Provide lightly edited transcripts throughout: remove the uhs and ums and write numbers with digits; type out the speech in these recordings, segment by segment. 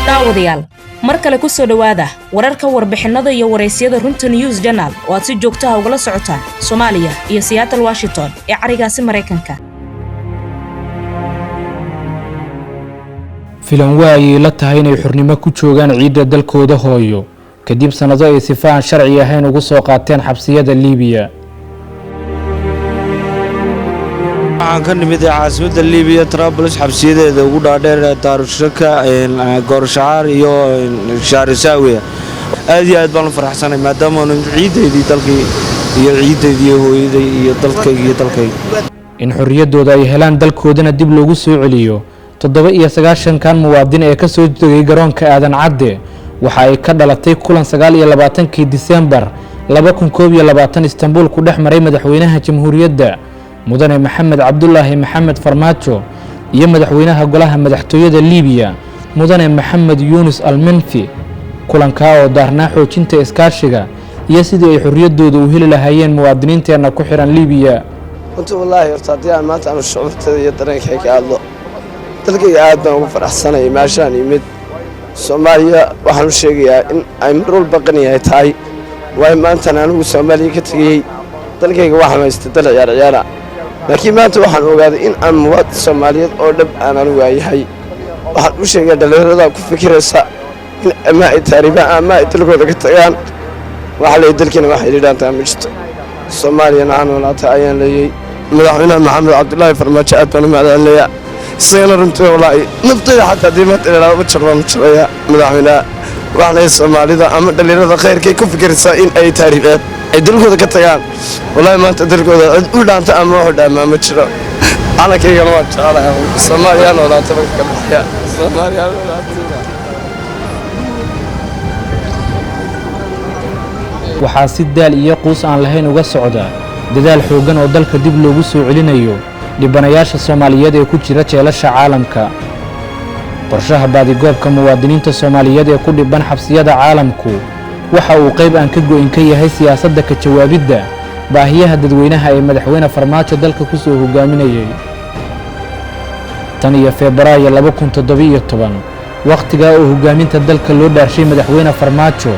Daawadayaal, mar kale ku soo dhowaada wararka, warbixinnada iyo waraysyada Runta News Channel oo aad si joogtaha ugala socotaan Soomaaliya iyo Seattle, Washington ee carigaasi Maraykanka. Filan waa ayay la tahay inay xurnimo ku joogaan ciidda dalkooda hooyo kadib sannado ay sifa aan sharci ahayn ugu soo qaateen xabsiyada Liibiya. Waxaan ka nimid caasimadda Liibiya, Trablis, xabsiyadeeda ugu dhaadheer Daarushaka, Goorshacaar iyo Shaarisaawiya. Aad iyo aad baan u faraxsanay maadaamaanu ciiddaydii dalkii iyo ciiddaydii iyo hooyaday iyo dalkayga iyo dalkayga. In xorriyaddooda ay helaan, dalkoodana dib loogu soo celiyo 97-kan muwaadin ee ka soo degay garoonka Aadan Cadde waxa ay ka dhalatay kulan 29-kii Disembar 2021 Istanbuul ku dhex maray madaxweynaha Jamhuuriyadda, Mudane Maxamed Cabdulaahi Maxamed Farmaajo, iyo madaxweynaha golaha madaxtooyada Liibiya, Mudane Maxamed Yuunus Almenfi. Kulankaa oo daarnaa xoojinta iskaashiga iyo sidii ay xorriyaddooda u heli lahaayeen muwaadiniinteenna ku xihan Liibiya. Runtii, wallaahi, horta haddii aan maanta aanu shucuurtada iyo dareenkay ka hadlo, dalkayga aad baan ugu faraxsanayay meeshaan yimid. Soomaaliya waxaan u sheegayaa in ay mar walba qaniyahay tahay, waayo maantan anigu Soomaaliya ka tegayey dalkayga waxaan haystay dal ciyaar ciyaara, laakiin maanta waxaan ogaaday in aan muwaadin Soomaaliyeed oo dhab aan anigu waayahay. Waxaan u sheegayaa dhallinyarada ku fikiraysa in ama ay taaribaan ama ay dalkooda ka tagaan, waxaa leeyay dalkiina waxay lidhaantaa ma jirto. Soomaaliyana ha noolaata ayaan leeyey. Madaxweynaha Maxamed Cabdulaahi Farmaajo aad baan u mahadcelinayaa isagana. Runtii, wallaahi, naftayda xataa haddii maanta ilaa ma jaro, ma jaraya madaxweynaha. Waxaan leeyahay Soomaalida ama dhallinyarada khayrkay ku fikiraysaa in ay taaribeen ay dalkooda ka tagaan, wallaahi, maanta dalkooda cid u dhaanta ama wuxuu dhaamaa ma jiro. Calankaygana waan jecelahay. Soomaaliya noolaata marka ka baxaya. Soomaaliya noolaata. Waxaa si daal iyo quus aan lahayn uga socda dadaal xooggan oo dalka dib loogu soo celinayo dhibanayaasha Soomaaliyeed ee ku jira jeelasha caalamka. Qorshaha baadigoobka muwaadiniinta Soomaaliyeed ee ku dhiban xabsiyada caalamku waxa uu qayb aan ka go'in ka yahay siyaasadda ka jawaabidda baahiyaha dadweynaha ee madaxweyne Farmaajo dalka ku soo hogaaminayay tan iyo Febraayo 2017, wakhtigaa oo hogaaminta dalka loo dhaarshay. Madaxweyne Farmaajo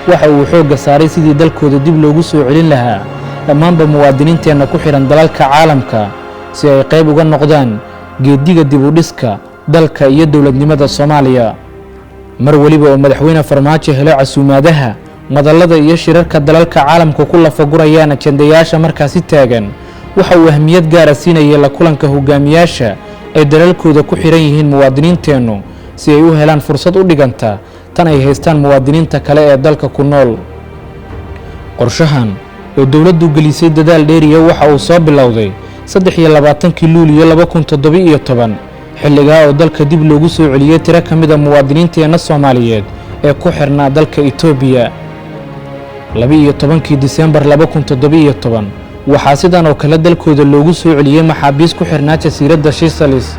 waxa uu xoogga saaray sidii dalkooda dib loogu soo celin lahaa dhammaanba muwaadiniinteenna ku xidhan dalalka caalamka, si ay qayb uga noqdaan geediga dib u dhiska dalka iyo dowladnimada Soomaaliya. Mar weliba oo madaxweyne Farmaajo helo casuumaadaha madallada iyo shirarka dalalka caalamka ku lafagurayaan ajendayaasha markaasi taagan, waxa uu ahmiyad gaara siinayay la kulanka hogaamiyaasha ay dalalkooda ku xidhan yihiin muwaadiniinteennu, si ay u helaan fursad u dhiganta tan ay haystaan muwaadiniinta kale ee dalka ku nool. Qorshahan oo dowladdu gelisay dadaal dheeriya waxa uu soo bilowday 23-kii Luuliyo 2017, xilligaa oo dalka dib loogu soo celiyey tiro ka mida muwaadiniinteenna Soomaaliyeed ee ku xirnaa dalka Itoobiya. 12-kii Disembar 2017 waxaa sidan oo kale dalkooda loogu soo celiyey maxaabiis ku xirnaa jasiiradda Shisalis.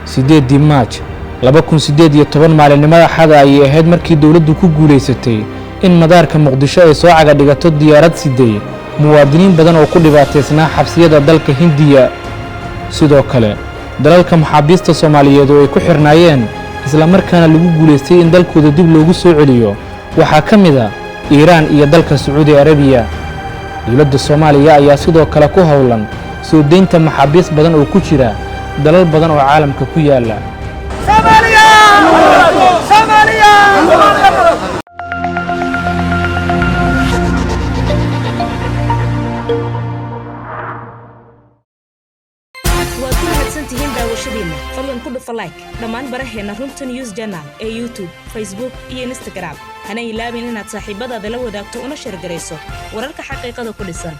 8-dii Maaj 2018, maalinimada Axada ayay ahayd markii dowladdu ku guulaysatay in madaarka Muqdisho ay soo caga dhigato diyaarad siday muwaadiniin badan oo ku dhibaataysnaa xabsiyada dalka Hindiya. Sidoo kale, dalalka maxaabiista Soomaaliyeed oo ay ku xirnaayeen islamarkaana lagu guulaystay in dalkooda dib loogu soo celiyo waxaa ka mid a Iiraan iyo dalka Sacuudi Arabiya. Dowladda Soomaaliya ayaa sidoo kale ku howlan soo deynta maxaabiis badan oo ku jira dalal badan oo caalamka ku yaala. Waad ku mahadsantihiin daawashadiinna. Fadlan ku dhufa like dhammaan baraheenna Runta News Channel ee YouTube, Facebook iyo Instagram. Hana ilaabin inaad saaxiibadaada la wadaagto una share garayso wararka xaqiiqada ku dhisan.